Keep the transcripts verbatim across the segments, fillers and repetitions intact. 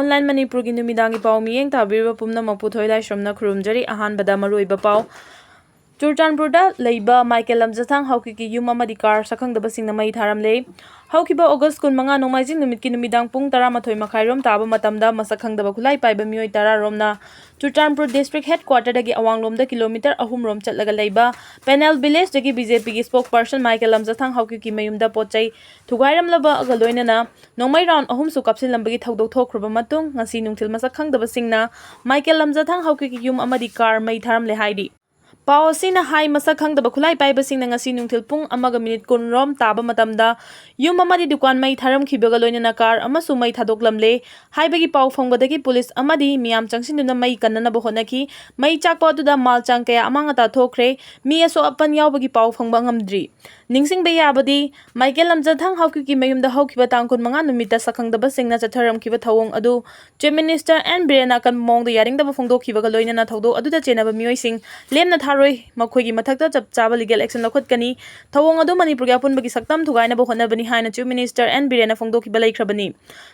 Online ꯃꯅꯤꯄꯨꯔꯒꯤ ꯅꯨꯃꯤꯗꯥꯡꯒꯤ ꯄꯥꯎ ꯃꯤꯠꯌꯦꯡ ꯇꯥꯕꯤꯔꯤꯕ ꯄꯨꯝꯅꯃꯛꯄꯨ ꯊꯣꯏꯂꯥꯏꯁ꯭ꯔꯝꯅ ꯈꯨꯔꯨꯝꯖꯔꯤ꯫ ꯑꯍꯥꯟꯕꯗ ꯃꯔꯨꯑꯣꯏꯕ ꯄꯥꯎ꯫ ꯆꯨꯔꯆꯥꯟꯄꯨꯔꯗ ꯂꯩꯕ ꯃꯥꯏꯀꯦꯜ ꯂꯝꯖꯊꯥꯡ ꯍꯥꯎꯀꯤꯞꯀꯤ ꯌꯨꯝ ꯑꯃꯗꯤ ꯀꯥꯔ ꯁꯛꯈꯪꯗꯕꯁꯤꯡꯅ ꯃꯩ ꯊꯥꯔꯝꯂꯦ꯫ ꯍꯧꯈꯤꯕ ꯑꯣꯒꯁ ꯀꯨꯟꯃꯉꯥ ꯅꯣꯡꯃꯥꯏꯖꯤꯡ ꯅꯨꯃꯤꯠꯀꯤ ꯅꯨꯃꯤꯗꯥꯡ ꯄꯨꯡ ꯇꯔꯥꯃꯥꯊꯣꯏ ꯃꯈꯥꯏꯔꯣꯝ ꯇꯥꯕ ꯃꯇꯝꯗ ꯃꯁꯛ ꯈꯪꯗꯕ ꯈꯨꯠꯂꯥꯏ ꯄꯥꯏꯕ ꯃꯤꯑꯣꯏ ꯇꯔꯥ ꯔꯣꯝꯅ ꯆꯨꯔꯆꯥꯟꯄꯨꯔ ꯗꯤꯁꯇ꯭ꯔꯤꯛ ꯍꯦꯗ ꯀ꯭ꯋꯥꯇꯔꯗꯒꯤ ꯑꯋꯥꯡꯂꯣꯝꯗ ꯀꯤꯂꯣꯃꯤꯇꯔ ꯑꯍꯨꯝ ꯔꯣꯝ ꯆꯠꯂꯒ ꯂꯩꯕ ꯄꯦꯅꯦꯜ ꯚꯤꯂꯦꯖꯇꯒꯤ ꯕꯤ ꯖꯦ ꯄꯤꯒꯤ ꯁ꯭ꯄꯣꯛ ꯄꯔꯁꯟ ꯃꯥꯏꯀꯦꯜ ꯂꯝꯖꯊꯥꯡ ꯍꯥꯎꯀꯤꯞꯀꯤ ꯃꯌꯨꯝꯗ ꯄꯣꯠ ꯆꯩ ꯊꯨꯒꯥꯏꯔꯝꯂꯕꯒ ꯂꯣꯏꯅꯅ ꯅꯣꯡꯃꯩ ꯔꯥꯎꯟ ꯑꯍꯨꯝꯁꯨ ꯀꯥꯞꯁꯤꯜꯂꯝꯕꯒꯤ ꯊꯧꯗꯣꯛ ꯊꯣꯛꯈ꯭ꯔꯕ ꯃꯇꯨꯡ ꯉꯁꯤ ꯅꯨꯡꯊꯤꯜ ꯃꯁꯛ ꯈꯪꯗꯕꯁꯤꯡꯅ ꯃꯥꯏꯀꯦꯜ ꯂꯝꯖꯊꯥꯡ ꯍꯥꯎꯀꯤꯞꯀꯤ ꯌꯨꯝ ꯑꯃꯗꯤ ꯀꯥꯔ ꯃꯩ ꯊꯥꯔꯝꯂꯦ ꯍꯥꯏꯔꯤ꯫ ꯄꯥꯎ ꯑꯁꯤꯅ ꯍꯥꯏ, ꯃꯁꯛ ꯈꯪꯗꯕ ꯈꯨꯠꯂꯥꯏ ꯄꯥꯏꯕꯁꯤꯡꯅ ꯉꯁꯤ ꯅꯨꯡꯊꯤꯜ ꯄꯨꯡ ꯑꯃꯒ ꯃꯤꯅꯤꯠ ꯀꯨꯟ ꯔꯣꯝ ꯇꯥꯕ ꯃꯇꯝꯗ ꯌꯨꯝ ꯑꯃꯗꯤ ꯗꯨꯀꯥꯟ ꯃꯩ ꯊꯥꯔꯝꯈꯤꯕꯒ ꯂꯣꯏꯅꯅ ꯀꯥꯔ ꯑꯃꯁꯨ ꯃꯩ ꯊꯥꯗꯣꯛꯂꯝꯂꯦ ꯍꯥꯏꯕꯒꯤ ꯄꯥꯎ ꯐꯪꯕꯗꯒꯤ ꯄꯨꯂꯤꯁ ꯑꯃꯗꯤ ꯃꯤꯌꯥꯝ ꯆꯪꯁꯤꯟꯗꯨꯅ ꯃꯩ ꯀꯟꯅꯅꯕ ꯍꯣꯠꯅꯈꯤ꯫ ꯃꯩ ꯆꯥꯛꯄ ꯑꯗꯨꯗ ꯃꯥꯜ ꯆꯥꯡ ꯀꯌꯥ ꯑꯃꯥꯡ ꯑꯇꯥ ꯊꯣꯛꯈ꯭ꯔꯦ꯫ ꯃꯤ ꯑꯁꯣꯛ ꯑꯄꯟ ꯌꯥꯎꯕꯒꯤ ꯄꯥꯎ ꯐꯪꯕ ꯉꯝꯗ꯭ꯔꯤ꯫ ꯅꯤꯡꯁꯤꯡꯕ ꯌꯥꯕꯗꯤ, ꯃꯥꯏꯀꯦꯜ ꯂꯝꯖꯊꯥꯡ ꯍꯥꯎꯀꯤꯞꯀꯤ ꯃꯌꯨꯝꯗ ꯍꯧꯈꯤꯕ ꯇꯥꯡ ꯀꯨꯟꯃꯉꯥ ꯅꯨꯃꯤꯠꯇ ꯁꯛꯈꯪꯗꯕꯁꯤꯡꯅ ꯆꯠꯊꯔꯝꯈꯤꯕ ꯊꯧꯑꯣꯡ ꯑꯗꯨ ꯆꯤꯐ ꯃꯤꯅꯤꯁꯇꯔ ꯑꯦꯟ ꯕꯤꯔꯦꯟꯅ ꯑꯀꯟꯕ ꯃꯑꯣꯡꯗ ꯌꯥꯅꯤꯡꯗꯕ ꯐꯣꯡꯗꯣꯛꯈꯤꯕꯒ ꯂꯣꯏꯅꯅ ꯊꯧꯗꯣꯛ ꯑꯗꯨꯗ ꯆꯦꯟꯅꯕ ꯃꯤꯑꯣꯏꯁꯤꯡ ꯂꯦꯝꯅ ꯊꯥꯔꯣꯏ, ꯃꯈꯣꯏꯒꯤ ꯃꯊꯛꯇ ꯆꯞ ꯆꯥꯕ ꯂꯤꯒꯦꯜ ꯑꯦꯛꯁꯟ ꯂꯧꯈꯠꯀꯅꯤ꯫ ꯊꯧꯑꯣꯡ ꯑꯗꯨ ꯃꯅꯤꯄꯨꯔꯒꯤ ꯑꯄꯨꯟꯕꯒꯤ ꯁꯛꯇꯝ ꯊꯨꯒꯥꯏꯅꯕ ꯍꯣꯠꯅꯕꯅꯤ ꯍꯥꯏꯅ ꯆꯤꯐ ꯃꯤꯅꯤꯁꯇꯔ ꯑꯦꯟ ꯕꯤꯔꯦꯟꯅ ꯐꯣꯡꯗꯣꯛꯈꯤꯕ ꯂꯩꯈ꯭ꯔꯕꯅꯤ꯫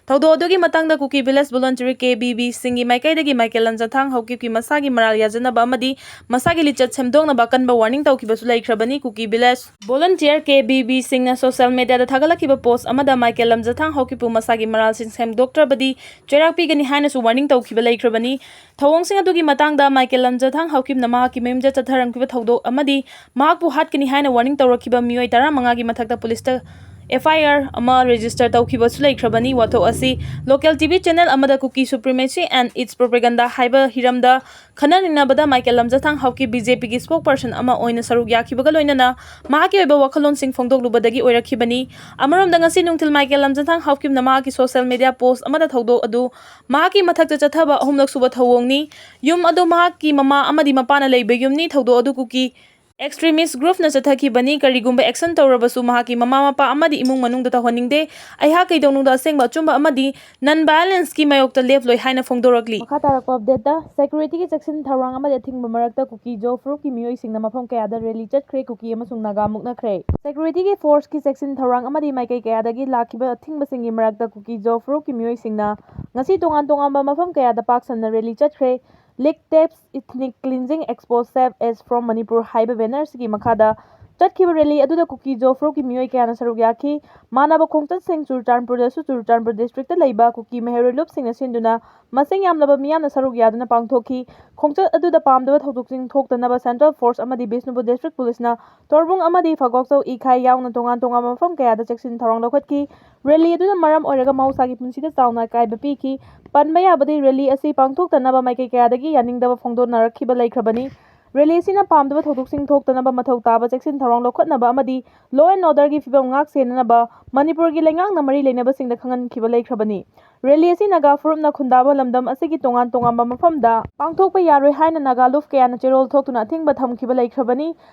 ꯊꯧꯗꯣꯛ ꯑꯗꯨꯒꯤ ꯃꯇꯥꯡꯗ ꯀꯨꯀꯤ ꯚꯤꯂꯦꯖ ꯚꯣꯂꯨꯟꯇꯤꯌꯔ ꯀꯦ ꯕꯤ ꯕꯤ ꯁꯤꯡꯒꯤ ꯃꯥꯏꯀꯩꯗꯒꯤ ꯃꯥꯏꯀꯦꯜ ꯂꯝꯖꯊꯥꯡ ꯍꯥꯎꯀꯤꯞꯀꯤ ꯃꯁꯥꯒꯤ ꯃꯔꯥꯜ ꯌꯥꯖꯅꯕ ꯑꯃꯗꯤ ꯃꯁꯥꯒꯤ ꯂꯤꯆꯠ ꯁꯦꯝꯗꯣꯛꯅꯕ ꯑꯀꯟꯕ ꯋꯥꯔꯅꯤꯡ ꯇꯧꯈꯤꯕꯁꯨ ꯂꯩꯈ꯭ꯔꯕꯅꯤ꯫ ꯀꯨꯀꯤ ꯚꯤꯂꯦꯖ ꯚꯣꯂꯨꯟꯇꯤꯌꯔ ꯀꯦ ꯕꯤ ꯕꯤ ꯁꯤꯡꯅ ꯁꯣꯁꯤꯌꯦꯜ ꯃꯤꯗꯤꯌꯥꯗ ꯊꯥꯒꯠꯂꯛꯈꯤꯕ ꯄꯣꯁ ꯑꯃꯗ ꯃꯥꯏꯀꯦꯜ ꯂꯝꯖꯊꯥꯡ ꯍꯥꯎꯀꯤꯞꯄꯨ ꯃꯁꯥꯒꯤ ꯃꯔꯥꯜꯁꯤꯡ ꯁꯦꯝꯗꯣꯛꯇ꯭ꯔꯕꯗꯤ ꯆꯩꯔꯥꯛ ꯄꯤꯒꯅꯤ ꯍꯥꯏꯅꯁꯨ ꯋꯥꯔꯅꯤꯡ ꯇꯧꯈꯤꯕ ꯂꯩꯈ꯭ꯔꯕꯅꯤ꯫ ꯊꯧꯑꯣꯡꯁꯤꯡ ꯑꯗꯨꯒꯤ ꯃꯇꯥꯡꯗ ꯃꯥꯏꯀꯦꯜ ꯂꯝꯖꯊꯥꯡ ꯍꯥꯎꯀꯤꯞꯅ ꯃꯍꯥꯛꯀꯤ ꯃꯌꯨꯝꯗ ꯆꯠꯊꯔꯝꯈꯤꯕ ꯊꯧꯗꯣꯛ ꯑꯃꯗꯤ ꯃꯍꯥꯛꯄꯨ ꯍꯥꯠꯀꯅꯤ ꯍꯥꯏꯅ ꯋꯥꯔꯅꯤꯡ ꯇꯧꯔꯛꯈꯤꯕ ꯃꯤꯑꯣꯏ ꯇꯔꯥꯃꯉꯥꯒꯤ ꯃꯊꯛꯇ ꯄꯨꯂꯤꯁꯇ ꯑꯦꯐ ꯑꯥꯏ ꯑꯥꯔ ꯑꯃ ꯔꯦꯖꯤꯁꯇꯔ ꯇꯧꯈꯤꯕꯁꯨ ꯂꯩꯈ꯭ꯔꯕꯅꯤ꯫ ꯋꯥꯊꯣꯛ ꯑꯁꯤ ꯂꯣꯀꯦꯜ ꯇꯤ ꯚꯤ ꯆꯦꯅꯦꯜ ꯑꯃꯗ ꯀꯨꯀꯤ ꯁꯨꯄ꯭ꯔꯤꯃꯦꯁꯤ ꯑꯦꯟ ꯏꯠꯁ ꯄ꯭ꯔꯣꯄꯦꯒꯟꯗꯥ ꯍꯥꯏꯕ ꯍꯤꯔꯝꯗ ꯈꯟꯅ ꯅꯩꯅꯕꯗ ꯃꯥꯏꯀꯦꯜ ꯂꯝꯖꯊꯥꯡ ꯍꯥꯎꯀꯤꯞ ꯕꯤ ꯖꯦ ꯄꯤꯒꯤ ꯁ꯭ꯄꯣꯛ ꯄꯔꯁꯟ ꯑꯃ ꯑꯣꯏꯅ ꯁꯔꯨꯛ ꯌꯥꯈꯤꯕꯒ ꯂꯣꯏꯅꯅ ꯃꯍꯥꯛꯀꯤ ꯑꯣꯏꯕ ꯋꯥꯈꯜꯂꯣꯟꯁꯤꯡ ꯐꯣꯡꯗꯣꯛꯂꯨꯕꯗꯒꯤ ꯑꯣꯏꯔꯛꯈꯤꯕꯅꯤ꯫ ꯑꯃꯔꯣꯝꯗ ꯉꯁꯤ ꯅꯨꯡꯊꯤꯜ ꯃꯥꯏꯀꯦꯜ ꯂꯝꯖꯊꯥꯡ ꯍꯥꯎꯀꯤꯞꯅ ꯃꯍꯥꯛꯀꯤ ꯁꯣꯁꯤꯌꯦꯜ ꯃꯤꯗꯤꯌꯥ ꯄꯣꯁ ꯑꯃꯗ ꯊꯧꯗꯣꯛ ꯑꯗꯨ ꯃꯍꯥꯛꯀꯤ ꯃꯊꯛꯇ ꯆꯠꯊꯕ ꯑꯍꯨꯝꯂꯛ ꯁꯨꯕ ꯊꯧꯑꯣꯡꯅꯤ꯫ ꯌꯨꯝ ꯑꯗꯨ ꯃꯍꯥꯛꯀꯤ ꯃꯃꯥ ꯑꯃꯗꯤ ꯃꯄꯥꯅ ꯂꯩꯕ ꯌꯨꯝꯅꯤ꯫ ꯊꯧꯗꯣꯛ ꯑꯗꯨ ꯀꯨꯀꯤ ꯑꯦꯛꯁꯇ꯭ꯔꯤꯃꯤꯁ ꯒ꯭ꯔꯨꯞꯅ ꯆꯠꯊꯈꯤꯕꯅꯤ꯫ ꯀꯔꯤꯒꯨꯝꯕ ꯑꯦꯛꯁꯟ ꯇꯧꯔꯕꯁꯨ ꯃꯍꯥꯛꯀꯤ ꯃꯃꯥ ꯃꯄꯥ ꯑꯃꯗꯤ ꯏꯃꯨꯡ ꯃꯅꯨꯡꯗ ꯇꯧꯍꯟꯅꯤꯡꯗꯦ꯫ ꯑꯩꯍꯥꯛ ꯀꯩꯗꯧꯅꯨꯡꯗ ꯑꯁꯦꯡꯕ ꯑꯆꯨꯝꯕ ꯑꯃꯗꯤ ꯅꯟ ꯚꯥꯏꯑꯣꯂꯦꯟꯁꯀꯤ ꯃꯥꯌꯣꯛꯇ ꯂꯦꯞꯂꯣꯏ ꯍꯥꯏꯅ ꯐꯣꯡꯗꯣꯔꯛꯂꯤ꯫ ꯃꯈꯥ ꯇꯥꯔꯛꯄ ꯑꯞꯗꯦꯠꯇ, ꯁꯦꯀ꯭ꯌꯨꯔꯤꯇꯤꯒꯤ ꯆꯦꯛꯁꯤꯟ ꯊꯧꯔꯥꯡ ꯑꯃꯗꯤ ꯑꯊꯤꯡꯕ ꯃꯔꯛꯇ ꯀꯨꯀꯤ ꯖꯣ ꯐꯨꯔꯨꯞꯀꯤ ꯃꯤꯑꯣꯏꯁꯤꯡꯅ ꯃꯐꯝ ꯀꯌꯥꯗ ꯔꯦꯂꯤ ꯆꯠꯈ꯭ꯔꯦ꯫ ꯀꯨꯀꯤ ꯑꯃꯁꯨꯡ ꯅꯥꯒꯥ ꯃꯨꯛꯅꯈ꯭ꯔꯦ꯫ ꯁꯦꯀ꯭ꯌꯨꯔꯤꯇꯤꯒꯤ ꯐꯣꯔꯁꯀꯤ ꯆꯦꯛꯁꯤꯟ ꯊꯧꯔꯥꯡ ꯑꯃꯗꯤ ꯃꯥꯏꯀꯩ ꯀꯌꯥꯗꯒꯤ ꯂꯥꯛꯈꯤꯕ ꯑꯊꯤꯡꯕꯁꯤꯡꯒꯤ ꯃꯔꯛꯇ ꯀꯨꯀꯤ ꯖꯣ ꯐꯨꯔꯨꯞꯀꯤ ꯃꯤꯑꯣꯏꯁꯤꯡꯅ ꯉꯁꯤ ꯇꯣꯉꯥꯟ ꯇꯣꯉꯥꯟꯕ ꯃꯐꯝ ꯀꯌꯥꯗ ꯄꯥꯛ ꯁꯟꯅ ꯔꯦꯂꯤ ꯆꯠꯈ꯭ꯔꯦ꯫ Lick Taps Ethnic Cleansing Expo Save Us From Manipur ꯍꯥꯏꯕ ꯕꯦꯅꯔꯁꯤꯒꯤ ꯃꯈꯥꯗ ꯆꯠꯈꯤꯕ ꯔꯦꯂꯤ ꯑꯗꯨꯗ ꯀꯨꯀꯤ ꯖꯣ ꯐꯨꯔꯨꯞꯀꯤ ꯃꯤꯑꯣꯏ ꯀꯌꯥꯅ ꯁꯔꯨꯛ ꯌꯥꯈꯤ꯫ ꯃꯥꯟꯅꯕ ꯈꯣꯡꯆꯠꯁꯤꯡ ꯆꯨꯔꯆꯥꯟꯄꯨꯔꯗꯁꯨ, ꯆꯨꯔꯆꯥꯟꯄꯨꯔ ꯗꯤꯁꯇ꯭ꯔꯤꯛꯇ ꯂꯩꯕ ꯀꯨꯀꯤ ꯃꯍꯩꯔꯣꯏ ꯂꯨꯞꯁꯤꯡꯅ ꯁꯤꯟꯗꯨꯅ ꯃꯁꯤꯡ ꯌꯥꯝꯂꯕ ꯃꯤꯌꯥꯝꯅ ꯁꯔꯨꯛ ꯌꯥꯗꯨꯅ ꯄꯥꯡꯊꯣꯛꯈꯤ꯫ ꯈꯣꯡꯆꯠ ꯑꯗꯨꯗ ꯄꯥꯝꯗꯕ ꯊꯧꯗꯣꯛꯁꯤꯡ ꯊꯣꯛꯇꯅꯕ ꯁꯦꯟꯇ꯭ꯔꯦꯜ ꯐꯣꯔꯁ ꯑꯃꯗꯤ ꯕꯤꯁꯅꯨꯄꯨꯔ ꯗꯤꯁꯇ꯭ꯔꯤꯛ ꯄꯨꯂꯤꯁꯅ ꯇꯣꯔꯕꯨꯡ ꯑꯃꯗꯤ ꯐꯒꯣꯛꯆꯧ ꯏꯈꯥꯏ ꯌꯥꯎꯅ ꯇꯣꯉꯥꯟ ꯇꯣꯉꯥꯟꯕ ꯃꯐꯝ ꯀꯌꯥꯗ ꯆꯦꯛꯁꯤꯟ ꯊꯧꯔꯥꯡ ꯂꯧꯈꯠꯈꯤ꯫ ꯔꯦꯂꯤ ꯑꯗꯨꯅ ꯃꯔꯝ ꯑꯣꯏꯔꯒ ꯃꯍꯧꯁꯥꯒꯤ ꯄꯨꯟꯁꯤꯗ ꯆꯥꯎꯅ ꯑꯀꯥꯏꯕ ꯄꯤꯈꯤ꯫ ꯄꯟꯕ ꯌꯥꯕꯗꯤ, ꯔꯦꯂꯤ ꯑꯁꯤ ꯄꯥꯡꯊꯣꯛꯇꯅꯕ ꯃꯥꯏꯀꯩ ꯀꯌꯥꯗꯒꯤ ꯌꯥꯅꯤꯡꯗꯕ ꯐꯣꯡꯗꯣꯛꯅꯔꯛꯈꯤꯕ ꯂꯩꯈ꯭ꯔꯕꯅꯤ꯫ ꯔꯦꯂꯤ ꯑꯁꯤꯅ ꯄꯥꯝꯗꯕ ꯊꯧꯗꯣꯛꯁꯤꯡ ꯊꯣꯛꯇꯅꯕ ꯃꯊꯧ ꯇꯥꯕ ꯆꯦꯛꯁꯤꯟ ꯊꯧꯔꯥꯡ ꯂꯧꯈꯠꯅꯕ ꯑꯃꯗꯤ law and orderꯒꯤ ꯐꯤꯕꯝ ꯉꯥꯛ ꯁꯦꯟꯅꯅꯕ ꯃꯅꯤꯄꯨꯔꯒꯤ ꯂꯩꯉꯥꯛꯅ ꯃꯔꯤ ꯂꯩꯅꯕꯁꯤꯡꯗ ꯈꯪꯍꯟꯈꯤꯕ ꯂꯩꯈ꯭ꯔꯕꯅꯤ꯫ ꯔꯦꯂꯤ ꯑꯁꯤ ꯅꯥꯒꯥ ꯐꯨꯔꯨꯞꯅ ꯈꯨꯟꯗꯥꯕ ꯂꯝꯗꯝ ꯑꯁꯤꯒꯤ ꯇꯣꯉꯥꯟ ꯇꯣꯉꯥꯟꯕ ꯃꯐꯝꯗ ꯄꯥꯡꯊꯣꯛꯄ ꯌꯥꯔꯣꯏ ꯍꯥꯏꯅ ꯅꯥꯒꯥ ꯂꯨꯞ ꯀꯌꯥꯅ ꯆꯦꯔꯣꯜ ꯊꯣꯛꯇꯨꯅ ꯑꯊꯤꯡꯕ ꯊꯝꯈꯤꯕ ꯂꯩꯈ꯭ꯔꯕꯅꯤ꯫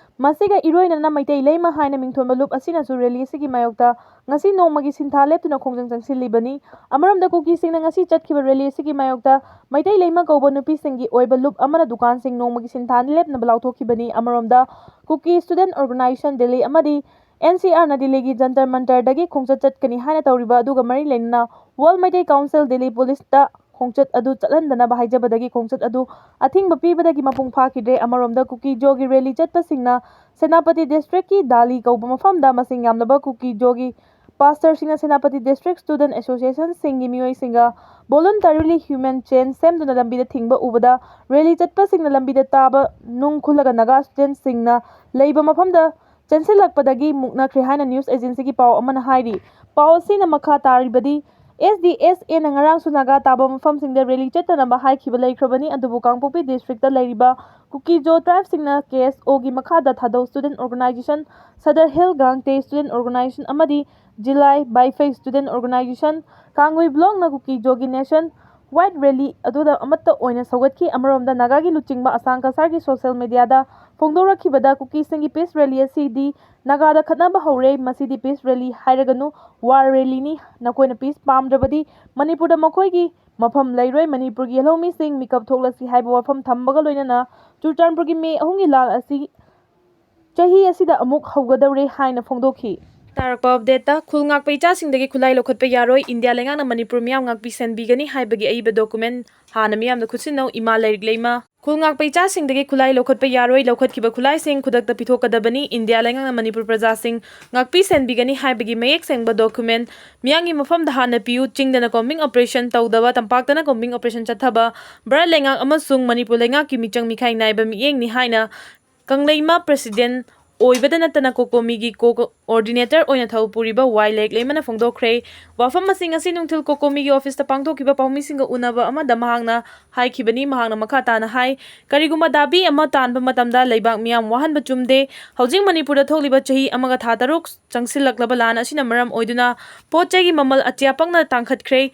ꯃꯁꯤꯒ ꯏꯔꯣꯏꯅꯅ ꯃꯩꯇꯩ ꯂꯩꯃ ꯍꯥꯏꯅ ꯃꯤꯡꯊꯣꯟꯕ ꯂꯨꯞ ꯑꯁꯤꯅꯁꯨ ꯔꯦꯂꯤ ꯑꯁꯤꯒꯤ ꯃꯥꯌꯣꯛꯇ ꯉꯁꯤ ꯅꯣꯡꯃꯒꯤ ꯁꯤꯟꯊꯥ ꯂꯦꯞꯇꯨꯅ ꯈꯣꯡꯖꯪ ꯆꯪꯁꯤꯜꯂꯤꯕꯅꯤ꯫ ꯑꯃꯔꯣꯝꯗ ꯀꯨꯀꯤꯁꯤꯡꯅ ꯉꯁꯤ ꯆꯠꯈꯤꯕ ꯔꯦꯂꯤ ꯑꯁꯤꯒꯤ ꯃꯥꯌꯣꯛꯇ ꯃꯩꯇꯩ ꯂꯩꯃ ꯀꯧꯕ ꯅꯨꯄꯤꯁꯤꯡꯒꯤ ꯑꯣꯏꯕ ꯂꯨꯞ ꯑꯃꯅ ꯗꯨꯀꯥꯟꯁꯤꯡ ꯅꯣꯡꯃꯒꯤ ꯁꯤꯟꯊꯥ ꯂꯦꯞꯅꯕ ꯂꯥꯎꯊꯣꯛꯈꯤꯕꯅꯤ꯫ ꯑꯃꯔꯣꯝꯗ ꯀꯨꯀꯤ ꯁ꯭ꯇꯨꯗꯦꯟꯠ ꯑꯣꯔꯒꯅꯥꯏꯖꯦꯁꯟ ꯗꯤꯜꯂꯤ ꯑꯃꯗꯤ ꯑꯦꯟ ꯁꯤ ꯑꯥꯔꯅ ꯗꯤꯜꯂꯤꯒꯤ ꯖꯟꯇꯔ ꯃꯟꯇꯔꯗꯒꯤ ꯈꯣꯡꯆꯠ ꯆꯠꯀꯅꯤ ꯍꯥꯏꯅ ꯇꯧꯔꯤꯕ ꯑꯗꯨꯒ ꯃꯔꯤ ꯂꯩꯅꯅ ꯋꯥꯔꯜ ꯃꯩꯇꯩ ꯀꯥꯎꯟꯁꯤꯜ ꯗꯤꯜꯂꯤ ꯄꯨꯂꯤꯁꯇ ꯈꯣꯡꯆꯠ ꯑꯗꯨ ꯆꯠꯍꯟꯗꯅꯕ ꯍꯥꯏꯖꯕꯗꯒꯤ ꯈꯣꯡꯆꯠ ꯑꯗꯨ ꯑꯊꯤꯡꯕ ꯄꯤꯕꯗꯒꯤ ꯃꯄꯨꯡ ꯐꯥꯈꯤꯗ꯭ꯔꯦ꯫ ꯑꯃꯔꯣꯝꯗ ꯀꯨꯀꯤ ꯖꯣꯒꯤ ꯔꯦꯂꯤ ꯆꯠꯄꯁꯤꯡꯅ ꯁꯦꯅꯥꯄꯇꯤ ꯗꯤꯁꯇ꯭ꯔꯤꯛꯀꯤ ꯗꯥꯂꯤ ꯀꯧꯕ ꯃꯐꯝꯗ ꯃꯁꯤꯡ ꯌꯥꯝꯂꯕ ꯀꯨꯀꯤ ꯖꯣꯒꯤ ꯄꯥꯁꯇꯔꯁꯤꯡꯅ Senapati district student ꯑꯦꯁꯣꯁꯤꯌꯦꯁꯟꯁꯤꯡꯒꯤ ꯃꯤꯑꯣꯏꯁꯤꯡꯒ voluntarily human ꯆꯦꯟ ꯁꯦꯝꯗꯨꯅ ꯂꯝꯕꯤꯗ ꯊꯤꯡꯕ ꯎꯕꯗ ꯔꯦꯂꯤ ꯆꯠꯄꯁꯤꯡꯅ ꯂꯝꯕꯤꯗ ꯇꯥꯕ ꯅꯨꯡ ꯈꯨꯜꯂꯒ ꯅꯥꯒꯥ ꯁ꯭ꯇꯨꯗꯦꯟꯠꯁꯤꯡꯅ ꯂꯩꯕ ꯃꯐꯝꯗ ꯆꯦꯟꯁꯤꯜꯂꯛꯄꯗꯒꯤ ꯃꯨꯛꯅꯈ꯭ꯔꯦ ꯍꯥꯏꯅ ꯅ꯭ꯌꯨꯁ ꯑꯦꯖꯦꯟꯁꯤꯒꯤ ꯄꯥꯎ ꯑꯃꯅ ꯍꯥꯏꯔꯤ꯫ ꯄꯥꯎ ꯑꯁꯤꯅ ꯃꯈꯥ ꯇꯥꯔꯤꯕꯗꯤ, ꯑꯦꯁ ꯗꯤ ꯑꯦꯁ ꯑꯦꯅ ꯉꯔꯥꯡꯁꯨ ꯅꯥꯒꯥ ꯇꯥꯕ ꯃꯐꯝꯁꯤꯡꯗ ꯔꯦꯂꯤ ꯆꯠꯇꯅꯕ ꯍꯥꯏꯈꯤꯕ ꯂꯩꯈ꯭ꯔꯕꯅꯤ, ꯑꯗꯨꯕꯨ ꯀꯥꯡꯄꯣꯛꯄꯤ ꯗꯤꯁꯇ꯭ꯔꯤꯛꯇ ꯂꯩꯔꯤꯕ ꯀꯨꯀꯤ ꯖꯣ ꯇ꯭ꯔꯥꯏꯕꯁꯤꯡꯅ ꯀꯦ ꯑꯦꯁ ꯑꯣꯒꯤ ꯃꯈꯥꯗ ꯊꯥꯗꯧ student organisation, Sadar hill Gangte student organisation ꯑꯃꯗꯤ ꯖꯤꯂꯥꯏ ꯕꯥꯏꯐꯩ ꯁ꯭ꯇꯨꯗꯦꯟꯠ ꯑꯣꯔꯒꯅꯥꯏꯖꯦꯁꯟ, ꯀꯥꯡꯒꯨꯏ ꯕ꯭ꯂꯣꯛꯅ ꯀꯨꯀꯤ ꯖꯣꯒꯤ ꯅꯦꯁꯟ White Rally ꯑꯗꯨꯗ ꯑꯃꯠꯇ ꯑꯣꯏꯅ ꯁꯧꯒꯠꯈꯤ꯫ ꯑꯃꯔꯣꯝꯗ ꯅꯥꯒꯥꯒꯤ ꯂꯨꯆꯤꯡꯕ ꯑꯁꯥꯡ ꯀꯁꯥꯔꯒꯤ social media ꯗ ꯐꯣꯡꯗꯣꯔꯛꯈꯤꯕꯗ ꯀꯨꯀꯤꯁꯤꯡꯒꯤ peace rally ꯑꯁꯤꯗꯤ ꯅꯥꯒꯥꯗ ꯈꯠꯅꯕ ꯍꯧꯔꯦ, ꯃꯁꯤꯗꯤ peace rally ꯍꯥꯏꯔꯒꯅꯨ, war rally ꯅꯤ꯫ ꯅꯈꯣꯏꯅ peace ꯄꯥꯝꯗ꯭ꯔꯕꯗꯤ ꯃꯅꯤꯄꯨꯔꯗ ꯃꯈꯣꯏꯒꯤ ꯃꯐꯝ ꯂꯩꯔꯣꯏ꯫ ꯃꯅꯤꯄꯨꯔꯒꯤ ꯂꯧꯃꯤꯁꯤꯡ ꯃꯤꯀꯞ ꯊꯣꯛꯂꯁꯤ ꯍꯥꯏꯕ ꯋꯥꯐꯝ ꯊꯝꯕꯒ ꯂꯣꯏꯅꯅ ꯆꯨꯔꯆꯥꯟꯄꯨꯔꯒꯤ ꯃꯦ ꯑꯍꯨꯝꯒꯤ ꯂꯥꯟ ꯑꯁꯤ ꯆꯍꯤ ꯑꯁꯤꯗ ꯑꯃꯨꯛ ꯍꯧꯒꯗꯧꯔꯦ ꯍꯥꯏꯅ ꯐꯣꯡꯗꯣꯛꯈꯤ꯫ ꯇꯥꯔꯛꯄ update ꯇ, ꯈꯨꯜ ꯉꯥꯛꯄ ꯏꯆꯥꯁꯤꯡꯗꯒꯤ ꯈꯨꯠꯂꯥꯏ ꯂꯧꯈꯠꯄ ꯌꯥꯔꯣꯏ, ꯏꯟꯗꯤꯌꯥ ꯂꯩꯉꯥꯛꯅ ꯃꯅꯤꯄꯨꯔ ꯃꯤꯌꯥꯝ ꯉꯥꯛꯄꯤ ꯁꯦꯟꯕꯤꯒꯅꯤ ꯍꯥꯏꯕꯒꯤ ꯑꯏꯕ document ꯍꯥꯟꯅ ꯃꯤꯌꯥꯝꯗ ꯈꯨꯠꯁꯤꯟꯅꯧ, ꯏꯃꯥ ꯂꯥꯏꯔꯤꯛ ꯂꯩꯃ꯫ ꯈꯨꯜ ꯉꯥꯛꯄ ꯏꯆꯥꯁꯤꯡꯗꯒꯤ ꯈꯨꯠꯂꯥꯏ ꯂꯧꯈꯠꯄ ꯌꯥꯔꯣꯏ, ꯂꯧꯈꯠꯈꯤꯕ ꯈꯨꯠꯂꯥꯏꯁꯤꯡ ꯈꯨꯗꯛꯇ ꯄꯤꯊꯣꯛꯀꯗꯕꯅꯤ, ꯏꯟꯗꯤꯌꯥ ꯂꯩꯉꯥꯛꯅ ꯃꯅꯤꯄꯨꯔ ꯄ꯭ꯔꯖꯥꯁꯤꯡ ꯉꯥꯛꯄꯤ ꯁꯦꯟꯕꯤꯒꯅꯤ ꯍꯥꯏꯕꯒꯤ ꯃꯌꯦꯛ ꯁꯦꯡꯕ document ꯃꯤꯌꯥꯝꯒꯤ ꯃꯐꯝꯗ ꯍꯥꯟꯅ ꯄꯤꯌꯨ, ꯆꯤꯡꯗꯅ combing operation ꯇꯧꯗꯕ, ꯇꯝꯄꯥꯛꯇꯅ combing operation ꯆꯠꯊꯕ ꯚꯥꯔꯠ ꯂꯩꯉꯥꯛ ꯑꯃꯁꯨꯡ ꯃꯅꯤꯄꯨꯔ ꯂꯩꯉꯥꯛꯀꯤ ꯃꯤꯆꯪ ꯃꯤꯈꯥꯏ ꯅꯥꯏꯕ ꯃꯤꯠꯌꯦꯡꯅꯤ ꯍꯥꯏꯅ ꯀꯪꯂꯩꯃ president ꯑꯣꯏꯕꯗ ꯅꯠꯇꯅ ꯀꯣꯀꯣꯃꯤꯒꯤ co-, coordinator ꯑꯣꯏꯅ ꯊꯧ ꯄꯨꯔꯤꯕ ꯋꯥꯏ ꯂꯥꯏꯔꯤꯛ ꯂꯩꯃꯅ ꯐꯣꯡꯗꯣꯛꯈ꯭ꯔꯦ꯫ ꯋꯥꯐꯝ ꯑꯁꯤꯡ ꯑꯁꯤ ꯅꯨꯡꯊꯤꯜ ꯀꯣꯀꯣꯃꯤꯒꯤ office ꯇ ꯄꯥꯡꯊꯣꯛꯈꯤꯕ ꯄꯥꯎꯃꯤꯁꯤꯡꯒ ꯎꯅꯕ ꯑꯃꯗ ꯃꯍꯥꯛꯅ ꯍꯥꯏꯈꯤꯕꯅꯤ꯫ ꯃꯍꯥꯛꯅ ꯃꯈꯥ ꯇꯥꯅ ꯍꯥꯏ, ꯀꯔꯤꯒꯨꯝꯕ ꯗꯥꯕꯤ ꯑꯃ ꯇꯥꯟꯕ ꯃꯇꯝꯗ ꯂꯩꯕꯥꯛ ꯃꯤꯌꯥꯝ ꯋꯥꯍꯟꯕ ꯆꯨꯝꯗꯦ꯫ ꯍꯧꯖꯤꯛ ꯃꯅꯤꯄꯨꯔꯗ ꯊꯣꯛꯂꯤꯕ ꯆꯍꯤ ꯑꯃꯒ ꯊꯥ ꯇꯔꯨꯛ ꯆꯪꯁꯤꯜꯂꯛꯂꯕ ꯂꯥꯟ ꯑꯁꯤꯅ ꯃꯔꯝ ꯑꯣꯏꯗꯨꯅ ꯄꯣꯠ ꯆꯩꯒꯤ ꯃꯃꯜ ꯑꯇꯤꯌꯥ ꯄꯪꯅ ꯇꯥꯡꯈꯠꯈ꯭ꯔꯦ꯫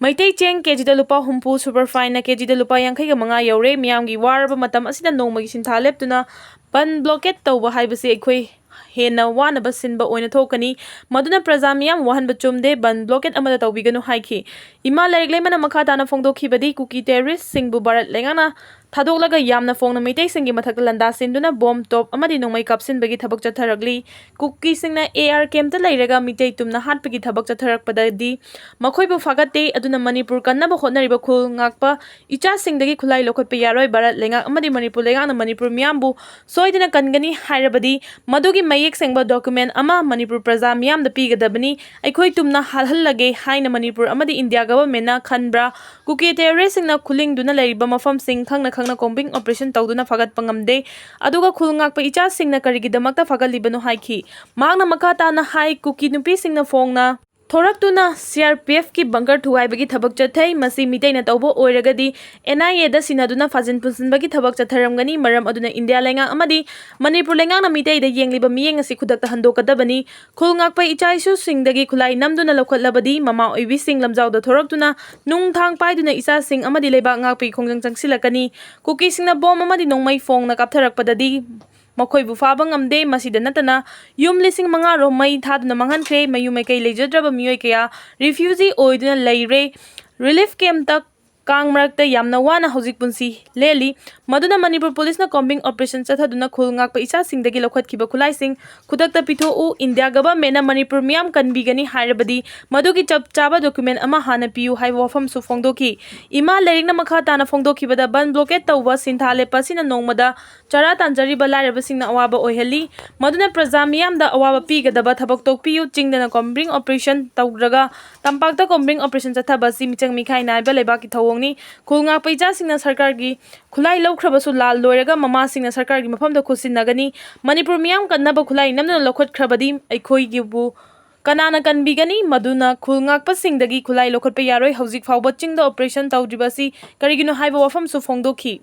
ꯃꯩꯇꯩ ꯆꯦꯡ ꯀꯦꯖꯤꯗ ꯂꯨꯄꯥ ꯍꯨꯝꯐꯨ, superfine ꯅ ꯀꯦꯖꯤꯗ ꯂꯨꯄꯥ ꯌꯥꯡꯈꯩꯒ ꯃꯉꯥ ꯌꯧꯔꯦ꯫ ꯃꯤꯌꯥꯝꯒꯤ ꯋꯥꯔꯕ ꯃꯇꯝ ꯑꯁꯤꯗ ꯅꯣꯡꯃꯒꯤ ꯁꯤꯟꯊꯥ ꯂꯦꯞꯇꯨꯅ ꯕꯟ blockade ꯇꯧꯕ ꯍꯥꯏꯕꯁꯤ ꯑꯩꯈꯣꯏ ꯍꯦꯟꯅ ꯋꯥꯅꯕ ꯁꯤꯟꯕ ꯑꯣꯏꯅ ꯊꯣꯛꯀꯅꯤ꯫ ꯃꯗꯨꯅ ꯄ꯭ꯔꯖꯥ ꯃꯤꯌꯥꯝ ꯋꯥꯍꯟꯕ ꯆꯨꯝꯗꯦ꯫ ꯕꯟ blockade ꯑꯃꯗ ꯇꯧꯕꯤꯒꯅꯨ ꯍꯥꯏꯈꯤ꯫ ꯏꯃꯥ ꯂꯥꯏꯔꯤꯛ ꯂꯩꯃꯅ ꯃꯈꯥ ꯇꯥꯅ ꯐꯣꯡꯗꯣꯛꯈꯤꯕꯗꯤ, ꯀꯨꯀꯤ terrorist ꯁꯤꯡꯕꯨ ꯚꯥꯔꯠ ꯂꯩꯉꯥꯛꯅ ꯊꯥꯗꯣꯛꯂꯒ ꯌꯥꯝꯅ ꯐꯣꯡꯅ ꯃꯩꯇꯩꯁꯤꯡꯒꯤ ꯃꯊꯛꯇ ꯂꯥꯟꯗꯥ ꯁꯤꯟꯗꯨꯅ bomb, ꯇꯣꯞ ꯑꯃꯗꯤ ꯅꯣꯡꯃꯩ ꯀꯥꯞꯁꯤꯟꯕꯒꯤ ꯊꯕꯛ ꯆꯠꯊꯔꯛꯂꯤ꯫ ꯀꯨꯀꯤꯁꯤꯡꯅ AR camp ꯇ ꯂꯩꯔꯒ ꯃꯤꯇꯩ ꯇꯨꯝꯅ ꯍꯥꯠꯄꯒꯤ ꯊꯕꯛ ꯆꯠꯊꯔꯛꯄꯗꯗꯤ ꯃꯈꯣꯏꯕꯨ ꯐꯥꯒꯠꯇꯦ꯫ ꯑꯗꯨꯅ ꯃꯅꯤꯄꯨꯔ ꯀꯟꯅꯕ ꯍꯣꯠꯅꯔꯤꯕ ꯈꯨꯜ ꯉꯥꯛꯄ ꯏꯆꯥꯁꯤꯡꯗꯒꯤ ꯈꯨꯠꯂꯥꯏ ꯂꯧꯈꯠꯄ ꯌꯥꯔꯣꯏ꯫ ꯚꯥꯔꯠ ꯂꯩꯉꯥꯛ ꯑꯃꯗꯤ ꯃꯅꯤꯄꯨꯔ ꯂꯩꯉꯥꯛꯅ ꯃꯅꯤꯄꯨꯔ ꯃꯤꯌꯥꯝꯕꯨ ꯁꯣꯏꯗꯅ ꯀꯟꯒꯅꯤ ꯍꯥꯏꯔꯕꯗꯤ ꯃꯗꯨꯒꯤ ꯃꯌꯦꯛ ꯁꯦꯡꯕ document ꯑꯃ ꯃꯅꯤꯄꯨꯔ ꯄ꯭ꯔꯖꯥ ꯃꯤꯌꯥꯝꯗ ꯄꯤꯒꯗꯕꯅꯤ꯫ ꯑꯩꯈꯣꯏ ꯇꯨꯝꯅ ꯍꯥꯠꯍꯜꯂꯒꯦ ꯍꯥꯏꯅ ꯃꯅꯤꯄꯨꯔ ꯑꯃꯗꯤ ꯏꯟꯗꯤꯌꯥ government ꯅ ꯈꯟꯕ꯭ꯔꯥ? ꯀꯨꯀꯤ terrorist ꯁꯤꯡꯅ ꯈꯨꯂꯤꯡꯗꯨꯅ ꯂꯩꯔꯤꯕ ꯃꯐꯝꯁꯤꯡ ꯈꯪꯅ ꯈꯪꯅ combing operation ꯇꯧꯗꯨꯅ ꯐꯥꯒꯠꯄ ꯉꯝꯗꯦ꯫ ꯑꯗꯨꯒ ꯈꯨꯜ ꯉꯥꯛꯄ ꯏꯆꯥꯁꯤꯡꯅ ꯀꯔꯤꯒꯤꯗꯃꯛꯇ ꯐꯥꯒꯠꯂꯤꯕꯅꯣ ꯍꯥꯏꯈꯤ꯫ ꯃꯍꯥꯛꯅ ꯃꯈꯥ ꯇꯥꯅ ꯍꯥꯏ, ꯀꯨꯀꯤ ꯅꯨꯄꯤꯁꯤꯡꯅ ꯐꯣꯡꯅ ꯊꯣꯔꯛꯇꯨꯅ ꯁꯤ ꯑꯥꯔ ꯄꯤ ꯑꯦꯐꯀꯤ ꯕꯪꯀꯔ ꯊꯨꯒꯥꯏꯕꯒꯤ ꯊꯕꯛ ꯆꯠꯊꯩ꯫ ꯃꯁꯤ ꯃꯤꯇꯩꯅ ꯇꯧꯕ ꯑꯣꯏꯔꯒꯗꯤ ꯑꯦꯟ ꯑꯥꯏ ꯑꯦꯗ ꯁꯤꯟꯅꯗꯨꯅ ꯐꯥꯖꯤꯟ ꯄꯨꯟꯁꯤꯟꯕꯒꯤ ꯊꯕꯛ ꯆꯠꯊꯔꯝꯒꯅꯤ꯫ ꯃꯔꯝ ꯑꯗꯨꯅ ꯏꯟꯗꯤꯌꯥ ꯂꯩꯉꯥꯛ ꯑꯃꯗꯤ ꯃꯅꯤꯄꯨꯔ ꯂꯩꯉꯥꯛꯅ ꯃꯤꯇꯩꯗ ꯌꯦꯡꯂꯤꯕ ꯃꯤꯠꯌꯦꯡ ꯑꯁꯤ ꯈꯨꯗꯛꯇ ꯍꯟꯗꯣꯛꯀꯗꯕꯅꯤ꯫ ꯈꯨꯜ ꯉꯥꯛꯄ ꯏꯆꯥ ꯏꯁꯨꯁꯤꯡꯗꯒꯤ ꯈꯨꯠꯂꯥꯏ ꯅꯝꯗꯨꯅ ꯂꯧꯈꯠꯂꯕꯗꯤ ꯃꯃꯥ ꯑꯣꯏꯕꯤꯁꯤꯡ ꯂꯝꯖꯥꯎꯗ ꯊꯣꯔꯛꯇꯨꯅ ꯅꯨꯡ ꯊꯥꯡ ꯄꯥꯏꯗꯨꯅ ꯏꯆꯥꯁꯤꯡ ꯑꯃꯗꯤ ꯂꯩꯕꯥꯛ ꯉꯥꯛꯄꯒꯤ ꯈꯣꯡꯖꯪ ꯆꯪꯁꯤꯜꯂꯛꯀꯅꯤ꯫ ꯀꯨꯀꯤꯁꯤꯡꯅ ꯕꯣꯝ ꯑꯃꯗꯤ ꯅꯣꯡꯃꯩ ꯐꯣꯡꯅ ꯀꯥꯞꯊꯔꯛꯄꯗꯗꯤ ꯃꯈꯣꯏꯕꯨ ꯐꯥꯕ ꯉꯝꯗꯦ꯫ ꯃꯁꯤꯗ ꯅꯠꯇꯅ ꯌꯨꯝ ꯂꯤꯁꯤꯡ ꯃꯉꯥ ꯔꯣꯝ ꯃꯩ ꯊꯥꯗꯨꯅ ꯃꯥꯡꯍꯟꯈ꯭ꯔꯦ꯫ ꯃꯌꯨꯝ ꯃꯩꯀꯩ ꯂꯩꯖꯗ꯭ꯔꯕ ꯃꯤꯑꯣꯏ ꯀꯌꯥ ꯔꯤꯐ꯭ꯌꯨꯖꯤ ꯑꯣꯏꯗꯨꯅ ꯂꯩꯔꯦ꯫ ꯔꯤꯂꯤꯐ ꯀꯦꯝꯞꯇ ꯀꯥꯡ ꯃꯔꯛꯇ ꯌꯥꯝꯅ ꯋꯥꯅ ꯍꯧꯖꯤꯛ ꯄꯨꯟꯁꯤ ꯂꯦꯜꯂꯤ꯫ ꯃꯗꯨꯅ ꯃꯅꯤꯄꯨꯔ ꯄꯨꯂꯤꯁꯅ ꯀꯣꯝꯕꯤꯡ ꯑꯣꯄꯔꯦꯁꯟ ꯆꯠꯊꯗꯨꯅ ꯈꯨꯜ ꯉꯥꯛꯄ ꯏꯆꯥꯁꯤꯡꯗꯒꯤ ꯂꯧꯈꯠꯈꯤꯕ ꯈꯨꯠꯂꯥꯏꯁꯤꯡ ꯈꯨꯗꯛꯇ ꯄꯤꯊꯣꯛꯎ꯫ ꯏꯟꯗꯤꯌꯥ ꯒꯚꯔꯟꯃꯦꯟꯠꯅ ꯃꯅꯤꯄꯨꯔ ꯃꯤꯌꯥꯝ ꯀꯟꯕꯤꯒꯅꯤ ꯍꯥꯏꯔꯕꯗꯤ ꯃꯗꯨꯒꯤ ꯆꯞ ꯆꯥꯕ ꯗꯣꯀꯨꯃꯦꯟꯠ ꯑꯃ ꯍꯥꯟꯅ ꯄꯤꯌꯨ ꯍꯥꯏꯕ ꯋꯥꯐꯝꯁꯨ ꯐꯣꯡꯗꯣꯛꯈꯤ꯫ ꯏꯃꯥ ꯂꯥꯏꯔꯤꯛꯅ ꯃꯈꯥ ꯇꯥꯅ ꯐꯣꯡꯗꯣꯛꯈꯤꯕꯗ ꯕꯟ ꯕ꯭ꯂꯣꯀꯦꯠ ꯇꯧꯕ ꯁꯤꯟꯊꯥ ꯂꯦꯞꯄ ꯑꯁꯤꯅ ꯅꯣꯡꯃꯗ ꯆꯔꯥ ꯇꯥꯟꯖꯔꯤꯕ ꯂꯥꯏꯔꯕꯁꯤꯡꯅ ꯑꯋꯥꯕ ꯑꯣꯏꯍꯜꯂꯤ꯫ ꯃꯗꯨꯅ ꯄ꯭ꯔꯖꯥ ꯃꯤꯌꯥꯝꯗ ꯑꯋꯥꯕ ꯄꯤꯒꯗꯕ ꯊꯕꯛ ꯇꯣꯛꯄꯤꯌꯨ꯫ ꯆꯤꯡꯗꯅ ꯀꯣꯝꯕꯤꯡ ꯑꯣꯄꯔꯦꯁꯟ ꯇꯧꯔꯒ ꯇꯝꯄꯥꯛꯇ ꯀꯣꯝꯕꯤꯡ ꯑꯣꯄꯔꯦꯁꯟ ꯆꯠꯊꯕ ꯑꯁꯤ ꯃꯤꯆꯪ ꯃꯤꯈꯥꯏ ꯅꯥꯏꯕ ꯂꯩꯕꯥꯛꯀꯤ ꯊꯧꯑꯣꯡꯅꯤ꯫ ꯈꯨꯜ ꯉꯥꯛꯄ ꯏꯆꯥꯁꯤꯡꯅ ꯁꯔꯀꯥꯔꯒꯤ ꯈꯨꯠꯂꯥꯏ ꯂꯧꯈ꯭ꯔꯕꯁꯨ ꯂꯥꯜ ꯂꯣꯏꯔꯒ ꯃꯃꯥꯁꯤꯡꯅ ꯁꯔꯀꯥꯔꯒꯤ ꯃꯐꯝꯗ ꯈꯨꯠꯁꯤꯟꯅꯒꯅꯤ꯫ ꯃꯅꯤꯄꯨꯔ ꯃꯤꯌꯥꯝ ꯀꯟꯅꯕ ꯈꯨꯠꯂꯥꯏ ꯅꯝꯗꯨꯅ ꯂꯧꯈꯠꯈ꯭ꯔꯕꯗꯤ ꯑꯩꯈꯣꯏꯒꯤꯕꯨ ꯀꯅꯥꯅ ꯀꯟꯕꯤꯒꯅꯤ? ꯃꯗꯨꯅ ꯈꯨꯜ ꯉꯥꯛꯄꯁꯤꯡꯗꯒꯤ ꯈꯨꯠꯂꯥꯏ ꯂꯧꯈꯠꯄ ꯌꯥꯔꯣꯏ꯫ ꯍꯧꯖꯤꯛ ꯐꯥꯎꯕ ꯆꯤꯡꯗ ꯑꯣꯄꯔꯦꯁꯟ ꯇꯧꯗ꯭ꯔꯤꯕ ꯑꯁꯤ ꯀꯔꯤꯒꯤꯅꯣ ꯍꯥꯏꯕ ꯋꯥꯐꯝꯁꯨ ꯐꯣꯡꯗꯣꯛꯈꯤ꯫